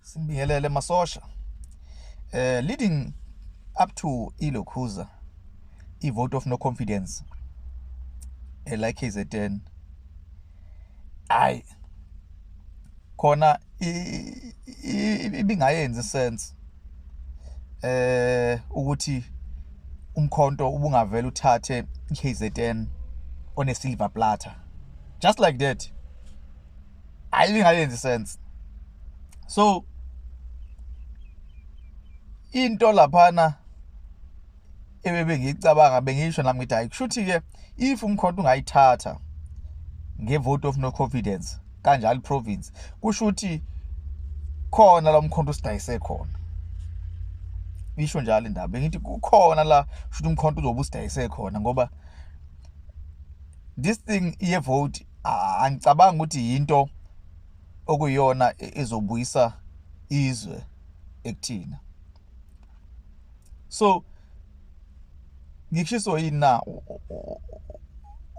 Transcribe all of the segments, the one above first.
Simbingelele masosha. Leading up to ilokhuza i-vote of no confidence la KZN, hayi khona ibingayenzi sense ukuthi umkhonto ubungavela uthathe iKZN on a silver platter just like that. Hayi, ibingayenzi sense. So into laphana ebebe ngicabanga, bengisho nami ngithi hayi, kushuthi ke if umkhonto ungayithatha ngevote of no confidence kanjalo province, kusho ukuthi khona la umkhonto usidayise khona. Isho njalo indaba, bengithi kukhona la kusho umkhonto uzobe usidayise khona, ngoba this thing ye vote angicabanga ukuthi yinto okuyiyona ezobuyisa izwe ekuthina. So ngikushiso yini na,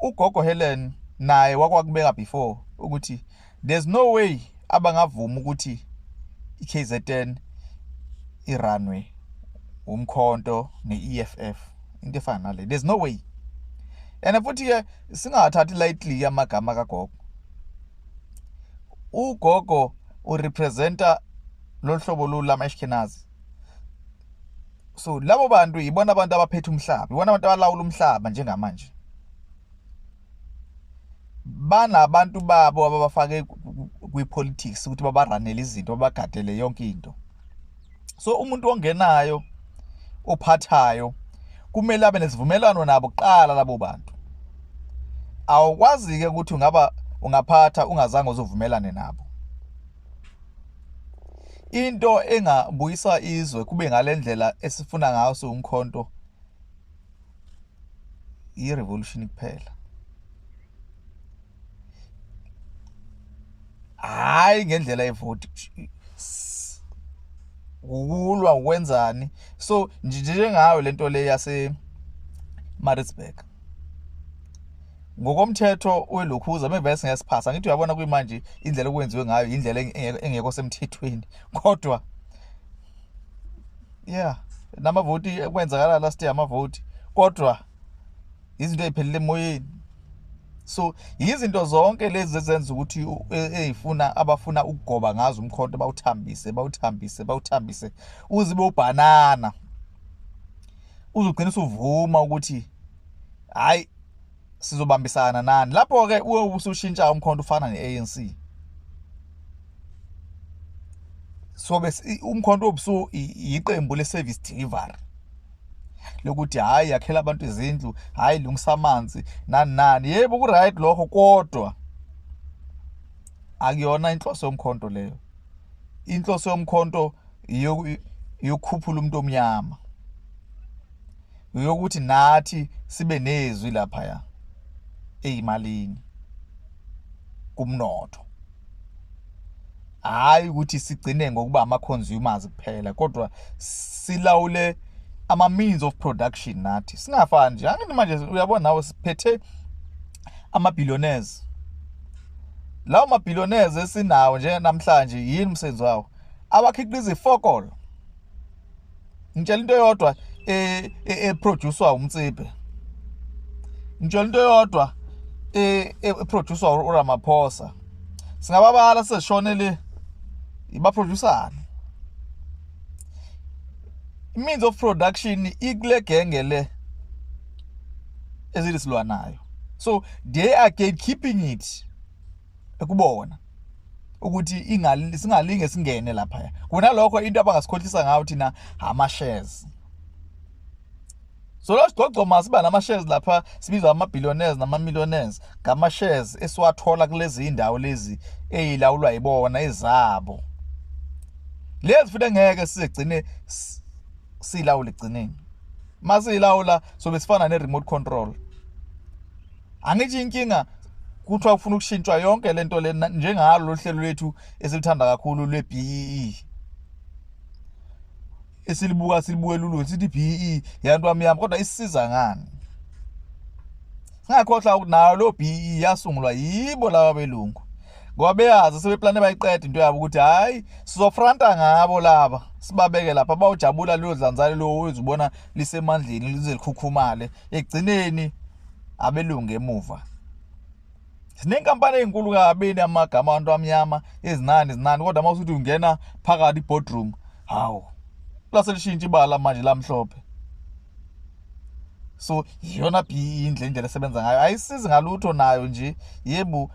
ugogo Helen naye wakwakubeka before ukuthi there's no way abangavuma ukuthi iKZN iranwe umkhonto neEFF, into efana nale. There's no way. And futhi ke singathathi lightly amagama kagogo. Ugogo urepresenta lo hlobo lolu lama-Ashkenazi. So labo bantu ibona abantu abaphethe umhlaba, ibona abantu abalawula umhlaba njengamanje. Banabantu babo ababafake kwi-politics ukuthi babaranele izinto, babagadele yonke into. So umuntu ongenayo ophathayo kumele abe nesivumelwano nabo kuqala labo bantu. Awukwazi ke ukuthi ungaba ungaphatha ungazange uzovumelane nabo. Into engabuyisa izwe kube ngalendlela esifuna ngayo siwumkhonto i-revolution kuphela. Hayi ngendlela yevoti, ukulwa ukwenzani. So njengayo lento le yase Maritzburg, ngokomthetho welokhuza mevese ngesiphasa, ngithi uyabona kuyimanje indlela okwenziwe ngayo indlela engekho semthethweni, kodwa yeah namavoti kwenzakala last year amavoti, kodwa izinto eziphelele emoyeni. So izinto zonke lezi ezenza ukuthi ezifuna abafuna ukugoba ngazo umkhonto bawuthambise bawuthambise bawuthambise uzibe ubhanana, uzugcina usuvuma ukuthi hayi sizobambisana nani. Lapho ke uye usushintsha umkhonto ufana neANC. So bese umkhonto obusu iqembu le service delivery lokuthi hayi yakhela abantu izindlu, hayi lungisa amanzi nani nani. Yebo ku right lokho, kodwa akuyona inhloso yomkhonto leyo. Inhloso yomkhonto yokukhuphula umuntu omnyama, yokuthi nathi sibe nezwi lapha eyimalini kumnotho. Hayi ukuthi sigcine ngokuba ama consumers kuphela, kodwa silawule ama means of production nathi. Singafani nje. Angithi manje uyabona nawe siphethe ama billionaires. Lawo ma billionaires esinawo nje namhlanje yini umsebenzi wawo? Abakhiqiza ifokolo. Ngitshela into eyodwa eproducewa uMtsiphe. Ngitshela into eyodwa eproducewa uRamaphosa. Singababala sesishonele ibaproducani. Means of production ikule genge le ezilisilwanayo. So they are gatekeeping it ekubona ukuthi singalinge singene lapha. Kunalokho into abangasikhohlisa ngayo thina ama shares. So lo sigcogco masiba nama shares lapha, sibizwa ama billionaires nama millionaires ngama shares esiwathola kulezi indawo lezi ezilawulwa yibona ezabo. Lezi futhi ngeke sizigcine silawule egcineni. Masiyilawula sobe sifana ne remote control. Angithi inkinga kuthiwa ufuna ukushintshwa yonke lento le njengalo lo hlelo lethu esilithanda kakhulu lwe BEE. Esilibuka silibukela ulutho sithi BEE yantu amnyama, kodwa isisiza ngani? Singakhohlwa ukuthi nayo lo BEE yasungulwa yibo laba belungu. Ngoba beyazi sebeplane bayiqeda into yabo ukuthi hayi, sizofronta ngabo laba, sibabeke lapha, bawujabula leyo dlanzane lo uzibona lisemandleni lize likhukhumale. Ekugcineni abelungu emuva. Sinenkampani ezinkulu kabi amagama abantu amnyama ezinani zinani, kodwa uma usuthi ungena phakathi boardroom, hawu, lase lishintsha ibala manje lamhlophe. So iyona indlela esebenza ngayo, ayisizi ngalutho nayo nje. Yebo,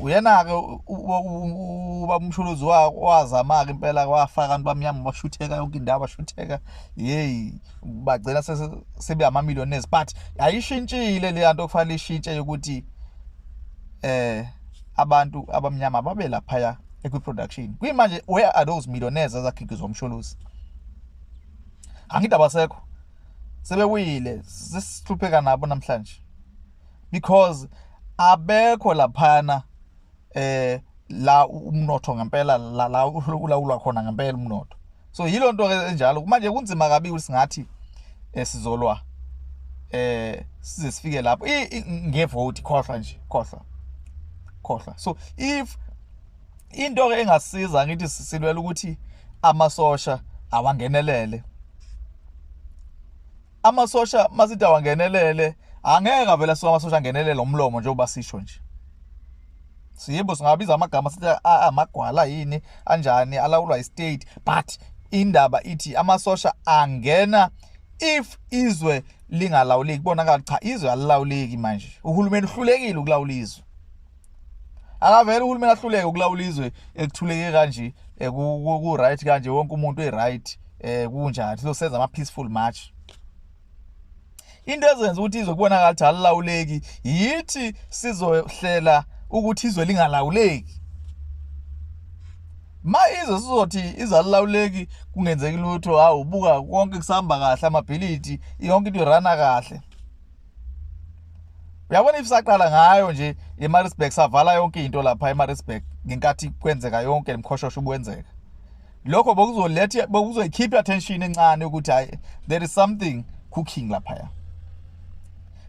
uyena-ke ubaba uMsholozi wazama-ke impela, wafaka abantu bamnyama, bashutheka yonke indawo, bashutheka, yeyi, bagcina sebe ama-millionaires. But ayishintshile leya nto okufanele ishintshe yokuthi abantu abamnyama babe laphaya ekwi-production. Kuyimanje, where are those millionaires azakhiqizwa uMsholozi? Angithi abasekho, sebewile, sesihlupheka nabo namhlanje because abekho laphana la umnotho ngempela la ulawulwa khona ngempela umnotho. So yilo nto ke enjalo manje. Kunzima kabi ukuthi singathi sizolwa size sifike lapho ngevote. Khohlwa nje, khohlwa, khohlwa. So if into ke engasiza, ngithi silwela ukuthi amasosha awangenelele, amasosha masithi awangenelele, angeke avela so amasosha angenelele umlomo njengoba sisho nje. Siyebo, singabiza amagama sithi amagwala yini anjani alawulwa i-state, but indaba ithi amasosha angena if izwe lingalawuleki, kubonakala cha, izwe alilawuleki manje, uhulumeni uhlulekile ukulawula izwe. Akavele uhulumeni ahluleke ukulawula izwe ekuthuleke kanje, ku right kanje, wonke umuntu e-right, kunjani, sizosenza ama peaceful march. Into ezenza ukuthi izwe kubonakala ukuthi alilawuleki, yithi sizohlela ukuthi izwe lingalawuleki. Ma izwe sizothi izalilawuleki, kungenzeki lutho, hawu, buka konke kusahamba kahle, amabhilidi, yonke into irana kahle. Uyabona, if saqala ngayo nje eMaritzburg, savala yonke into lapha eMaritzburg ngenkathi kwenzeka yonke lemkhoshosho ubuwenzeka, lokho bokuzoletha, bokuzoyikhipha attention encane ukuthi hayi, there is something cooking laphaya.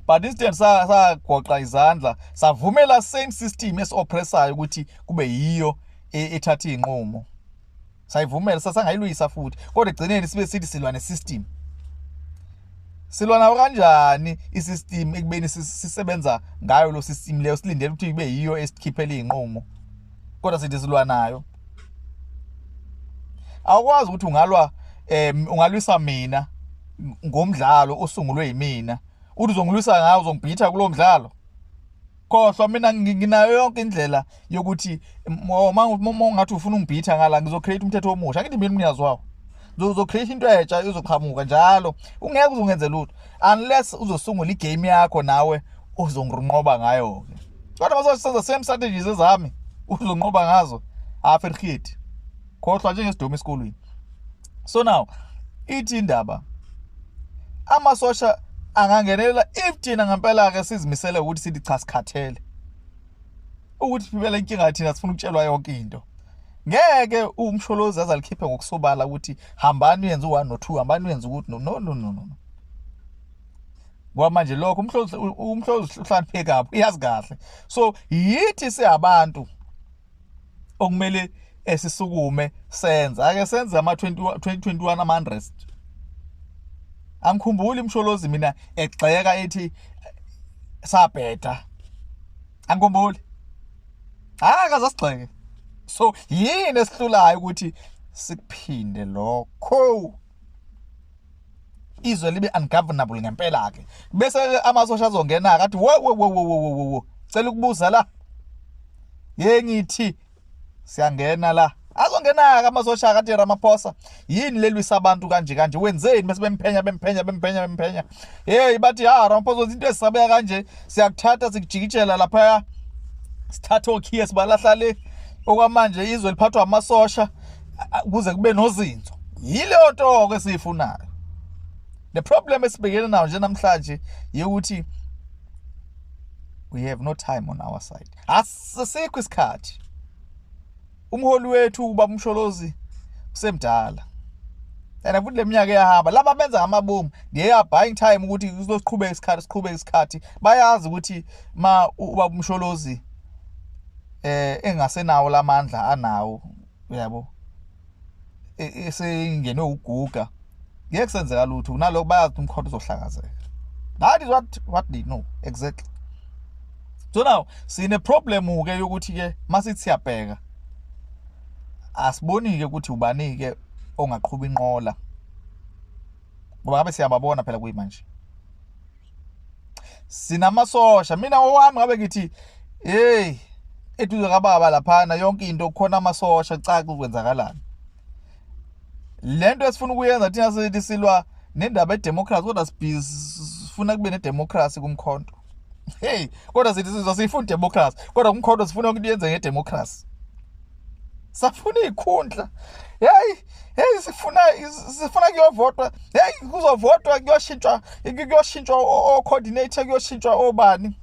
But instead sagoqa izandla, savumela same system esi-oppressayo ukuthi kube yiyo ethatha iy'nqumo, sayivumela, sasangayilwisa futhi. Kodwa egcineni sibe sithi silwa ne-system. Silwa nayo kanjani i-system ekubeni sisebenza ngayo lo system leyo, silindele ukuthi ibe yiyo esikhiphela iy'nqumo, kodwa sithi silwa nayo? Awukwazi ukuthi ungalwa, ungalwisa mina ngomdlalo osungulwe yimina, uthi uzongilwisa ngawo, uzongibhitha kulo mdlalo. Khohlwa, mina nginayo yonke indlela yokuthi uma ungathi ufuna ungibhitha ngala, ngizocreate umthetho omusha. Angithi mina umnikazi wawo, uzocreate into entsha ezoqhamuka njalo. Ungeke uzungenze lutho unless uzosungula igame yakho nawe uzonginqoba ngayo-ke. Kodwa masosenza same strategies ezami, uzonqoba ngazo, aferhit, khohlwa njengesidomu esikolweni. So now ithi indaba, amasosha angangenelela if thina ngempela ke sizimisele ukuthi sithi cha, sikhathele ukuthi phela inkinga thina sifuna ukutshelwa yonke into. Ngeke uMsholozi azalikhiphe ngokusobala ukuthi hambani uyenze u1 no2, hambani uyenze ukuthi no, no, no, no, no, ngoba manje lokho uMsholozi uhlakaniphe kabi, uyazi kahle. So yithi siyabantu okumele esisukume senze, ake senze ama 2021 ama unrest. Angikhumbuli uMsholozi mina egxeka ethi sabheda, angikhumbuli, hayi, akazasigxeke. So yini esihlulayo ukuthi sikuphinde lokho, izwe libe ungovernable ngempela ke, bese amasosha azongena kathi wo wo wo wo wo wo, cela ukubuza la, ye ngithi siyangena la. Azongena ke amasosha kathi, "Ramaphosa, yini lelwisa abantu kanje kanje, wenzeni?" Bese bemphenya, bemphenya, bemphenya, bemphenya. Hey, bathi, "Ha, Ramaphosa, into esisabeka kanje, siyakuthatha, sikujikijela lapha, sithatha okhiye sibalahla le. Okwamanje izwe liphathwa amasosha kuze kube nozinzo." Yileyo nto ke esiyifunayo. The problem esibhekene nayo nje namhlanje ukuthi we have no time on our side, asisikho isikhathi. Umholi wethu ubaba uMsholozi usemdala and futhi leminyaka eyahamba, laba benza ngamabomu, they are buying time ukuthi kuzoqhubeka isikhathi, siqhubeke isikhathi. Bayazi ukuthi ma ubaba uMsholozi Engasenawo lamandla anawo, uyabo, esengenwe uguga, ngeke kusenzeka lutho. Naloko bayazi umkhonto uzohlakazeka. That is what they know exactly. So now sine problem ke yokuthi ke masithi siyabheka, asiboni ke ukuthi ubani ke ongaqhuba inqola, ngoba ngabe siyababona phela kuyimanje sinamasosha. Mina owami ngabe ngithi, hey, eduze kababa laphana yonke into khona amasosha, caca ukwenzakalani. Lento esifuna ukuyenza thina, sithi silwa nendaba edemocracy, kodwa sibhizi sifuna kube nedemocracy kumkhonto. Hey, kodwa sithi sizwa siyifuna democracy, kodwa kumkhonto sifuna ukuthi yenze ngedemocracy. Safuna izikhundla, hey hey, sifuna kuyovotwa. Hey, kuzovotwa, kuyoshintshwa o-coordinator, kuyoshintshwa obani,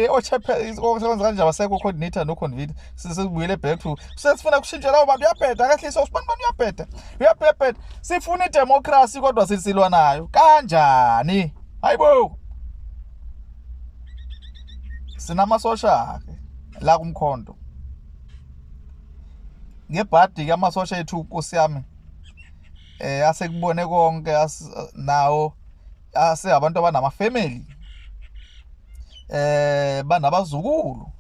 o-chairperson osebenza kanje abasekho, coordinator no convener, sesibuyele back to sesifuna kushintsha labo bantu. Uyabheda kahlisa usibani bani, uyabheda, uyabheda. Sifuna idemocracy, kodwa sisilwa nayo kanjani? Hayibo, sinamasosha ke la kumkhonto. Ngebhadi ke amasosha ethu, Nkosi yami, asekubone konke nawo, ase abantu abanama family, banabazukulu.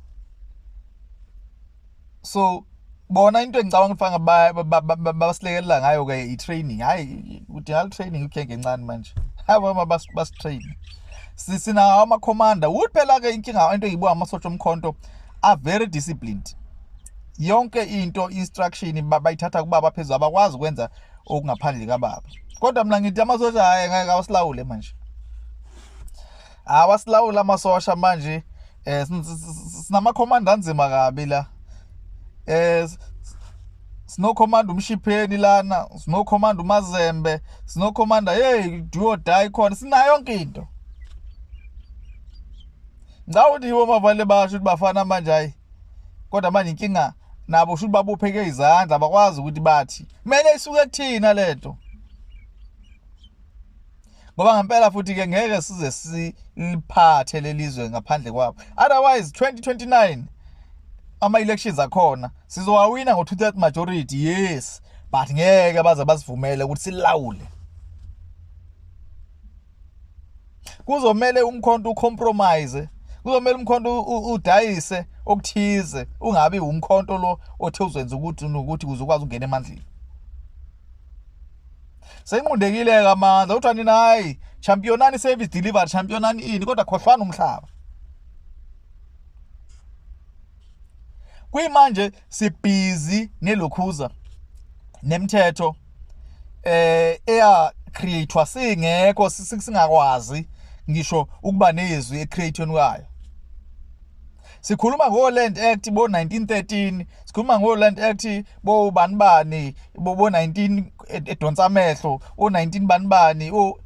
So bona into engicabanga ukuthi fanga basilekelela ngayo ke i-training. Hayi, kudingakala training ukhenge encane manje, aba basi-train. Sinawo ama-commander ukuthi phela ke inkinga, into engiyibuka, amasosha omkhonto are very disciplined. Yonke into, instruction bayithatha kubaba phezulu, abakwazi ukwenza okungaphandle kababa. Kodwa mina ngithi amasosha, hayi, ngeke awasilawule manje, awasilawule amasosha manje. Sinama commander anzima kabi la. Sino commander umshipheni lana, sino commander uMazembe, sino commander, hey, do or die khona, sinayo yonke into. Ngicabanga ukuthi yibo mavale basho ukuthi bafana manje. Hayi, kodwa manje inkinga nabo shuthi babopheke izandla, abakwazi ukuthi bathi kumele isuke kuthina lento, ngoba ngempela futhi ke ngeke size siliphathe lelizwe ngaphandle kwabo. Otherwise 2029 ama elections akhona sizowawina ngo 2/3 majority, yes, but ngeke baze basivumele ukuthi silawule. Kuzomele umkhonto ucompromise, kuzomele umkhonto udayise okuthize, ungabi umkhonto lo othe uzenza ukuthi nokuthi ukuze ukwazi ukungena emandleni. Senqundekile ke amandla, uthi nina, hayi, championani service delivery, championani ini, kodwa khohlwana umhlaba. Kuyimanje sibhizi nelokhuza nemithetho eya createwa singekho, singakwazi ngisho ukuba nezwi ecreation kwayo. Sikhuluma ngo Land Act bo 1913, sikhuluma ngo Land Act bo bani bani, bo 19 edonsa amehlo, o 19 bani bani. O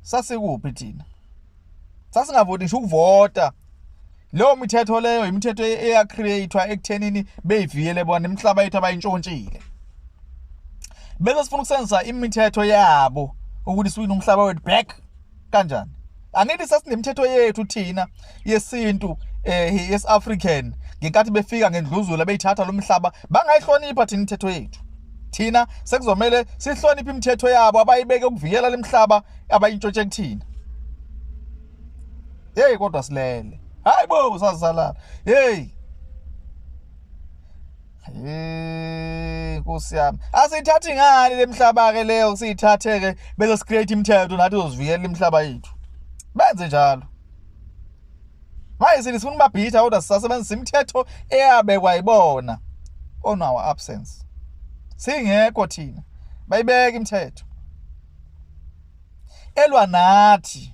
sasikuphi thina? Sasingavoti ngisho ukuvota. Leyo mithetho leyo imithetho eya-createwa ekuthenini beyivikele bona imihlaba yethu abayintshontshile, bese sifuna ukusebenzisa imithetho yabo ukuthi siwine umhlaba wethu back. Kanjani? Angithi sasinemithetho yethu thina yesintu, yes-African, ngenkathi befika ngendluzula beyithatha lo mhlaba bangayihlonipha thina imithetho yethu. Thina sekuzomele sihloniphe imithetho yabo abayibeke ukuvikela lemhlaba abayintshontshe kuthina. Hey, kodwa silele. Hayi bo, sazalala. Hey Hey, Nkosi yami. Asithathi ngani lemhlaba ke leyo, siyithathe ke bese sicreate imithetho nathi uzozivikela imihlaba yethu. Benze njalo. Manje sithi sifuna ubabhitha, kodwa sisasebenzisa imithetho eyabekwa yibona on our absence. Singekho thina. Bayibeka imithetho elwa nathi.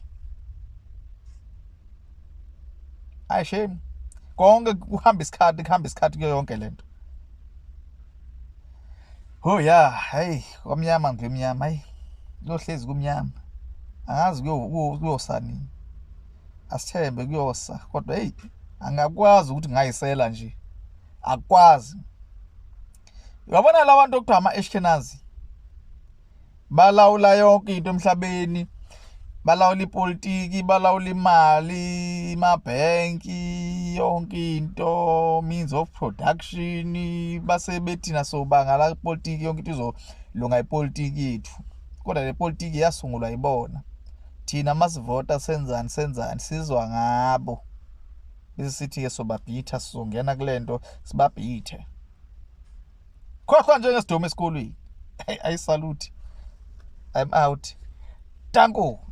Ay shame. Konke kuhamba isikhathi, kuhamba isikhathi kuyo yonke lento. Oh yeah, hey, kwamnyama ngimnyama, hey. Kuyohlezi kumnyama. Angazi kuyosa nini. Asithembe kuyosa, kodwa hey, angakwazi ukuthi ngayisela nje. Akwazi. Uyabona labantu okuthiwa ama-Ashkenazi balawula yonke into emhlabeni. Balawula ipolitiki, balawula imali, amabhenki, yonke into, means of production. Base bethina sobanga la politiki, yonke into izolunga, ipolitiki yethu. Kodwa le politiki yasungulwa yibona. Thina masivota senzani senzani, sizwa ngabo, bese sithi-ke sobabhitha, sizongena kule nto sibabhithe. Khohlwa njengesidomu esikolweni. I salute, I'm out, danko.